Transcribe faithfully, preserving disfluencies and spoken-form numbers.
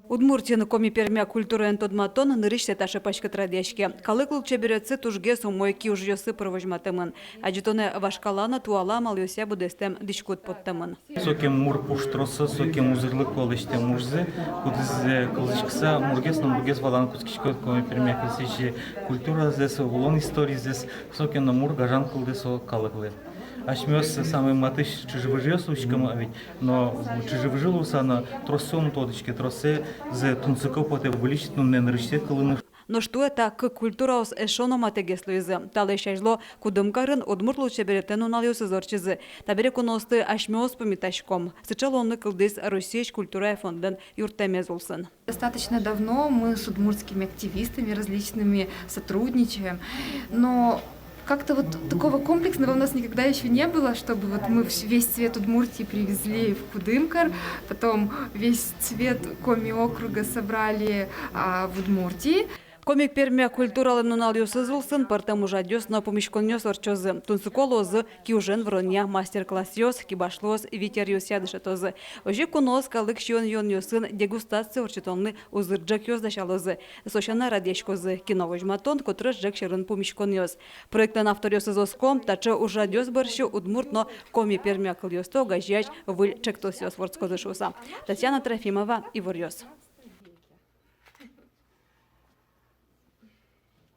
Удмуртиын коми-пермяк культураен тодматон нырысьсэ таӵе паськыт радъяське. Калык лулчеберетсы тужгес умой киужъёсы пыр возьматэмын. Адӟытонэ вашкала но туала амалъёсъя быдэстэм дӥськут поттэмын. Сокем мур пуштросо, сокем узырлыко лэсьтэм ужзы, кудӥз, э, кылзӥськыса, мургес но мургес валаны кутскиське коми-пермяк кылсӥсь культуразэс, улон историзэс, сокем но мур гажан кылдэ со калыклы. Асьмеос самой матысь чыжы-выжыос луиськом ведь, но чыжы-выжы луыса но троссэ ум тодӥське, троссэ зэ тунсыко потэ выльысь нуны, нырысьсэ кылыны. Нош туэ та кык культураос эшшо но матэгес луизы. Талэсь азьло Кудымкарын удмурт лулчеберетэн нуналъёсыз ортчизы. Табере куноосты асьмеос пумитаськом. Сыӵе луонлык кылдӥз Россиысь культурая фондэн юрттэмез улсын. Достаточно давно мы с удмуртскими активистами различными сотрудничаем, но как-то вот такого комплексного у нас никогда ещё не было, чтобы вот мы вс-, весь цвет Удмуртии привезли в Кудымкар, потом весь цвет Коми округа собрали, а, в Удмуртии. Коми-пермяк культуралэн нуналъёсыз улсын пӧртэм ужрадъёс но пумиськонъёс ортчозы. Тунсыко луозы киужен выронъя мастер-классъёс, кибашлыос вить ёзъя дышетозы. Озьы куноос калык сиён-юонъёсын дегустация ортчытонлы узыр ӝӧкъёс дасялозы. Со сяна радъяськозы кино возьматон, котырес ӝӧк сьӧрын пумиськонъёс. Проектлэн авторъёсыз оско, таӵе ужрадъёс бӧрсьы удмурт но коми-пермяк кылъёсты огазеясь выль ӵектосъёс вордскозы шуыса. Татьяна Трофимова, «Иворъёс».